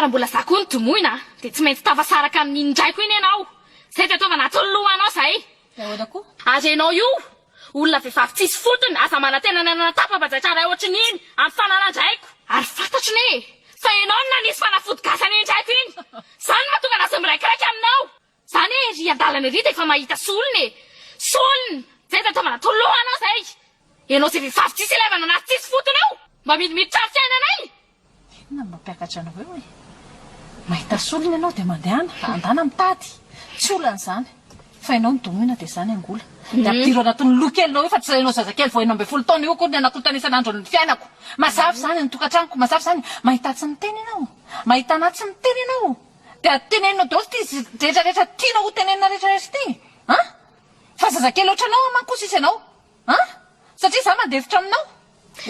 Fa raha mbola za koa no domoina dia tsy maintsy tafasaraka amin'iny indraiko iny ianao. Zay dia ataovy anatin'ny lohanao zay. Dia ahoana koa? Ary ianao io, olona vehivavy tsisy fotony, aza manantena ny hanana tapa-bajaitra iray ohatry ny iny amin'ny fananan-draiko. Ary fantatro ne fa ianao no nanisy fanafody gasy an'iny raiko iny. Zany no mahatonga anazy miraikiraiky aminao. Zany hoe ery andalana ery dia efa mahita solony e! Solony! Zay dia ataovy anatin'ny lohanao zay. Ianao izay vehivavy tsisy ilaivana anazy tsisy fotony io! Mba midimiditra ny fiainanay! Inona no mampiakatra anao eo e? Mahita solony ianao dia mandehana, andana mitady. Tsy olana izany. Fa ianao no domoina dia izany angola. Dia ampidiro anatin'ny loha kelinao io fa tsy ianao zazakely vao 16 taona io akory ny anakorontana isan'andro ny fiainako. Mazava izany ny tokantranoko, mazava izany. Mahita tsy miteny ianao. Mahita anà tsy miteny ianao. Dia tenenina daholo ity rehetra rehetra tianao ho tenenina rehetra rehetra ity. An? Fa zazakely ohatranao aho manko sisa ianao. An? Satria za mandefitra aminao?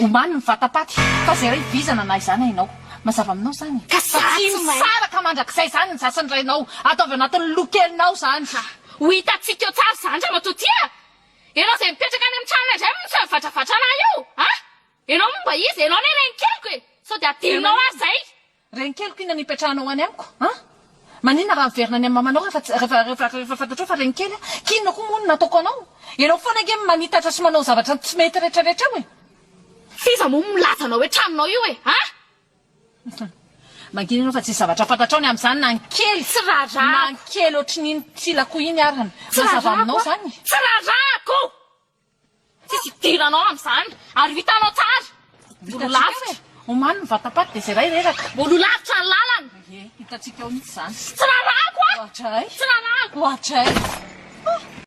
Omany ny vatapaty fa zay ray vizana na izany hainao. Mazava aminao zany? Ka Fa tsy za tsy mahay. misaraka mandrakizay zany ny za sy ny rainao. Ataovy anatin'ny loha kelinao zany. Ha! Ho hitantsika eo tsara izany ramatoa ty a! Ianao izay mipetraka any amin'ny tranonay indray no miseho mivatravatra anah io! A! Ianao moa mba iza? Ianao anie renikeliko e! Sao dia adinonao ary izay? Renikeliko inona no ipetrahanao any amiko an? Maninona raha miverina any amin'ny mamanao rehefa tsy rehefa rehefa rehefa fantatrao fa renikely aho? K'inona koa moa no nataoko anao? Ianao foana ange manitatra sy manao zavatra tsy mety rehetra rehetra eo e! F'iza moa milaza anao hoe tranonao io e? An? Mangina ianao fa tsisy zavatra fantatrao ny amin'izany na ny kely Tsy raharahako. na ny kely ohatrin'iny tsilako iny arany. Tsy Mazava raharahako aminao a! izany? Tsy raharahako! Tsisy idiranao amin'izany ary ho hitanao tsara. Mbola ho lavitra. Omano ny vatapaty dia izay ray reraka. Mbola ho lavitra ny lalana. Ie, hitantsika ao mihitsy izany. Tsy raharahako a! Ohatray. Tsy raharahako. Ohatray.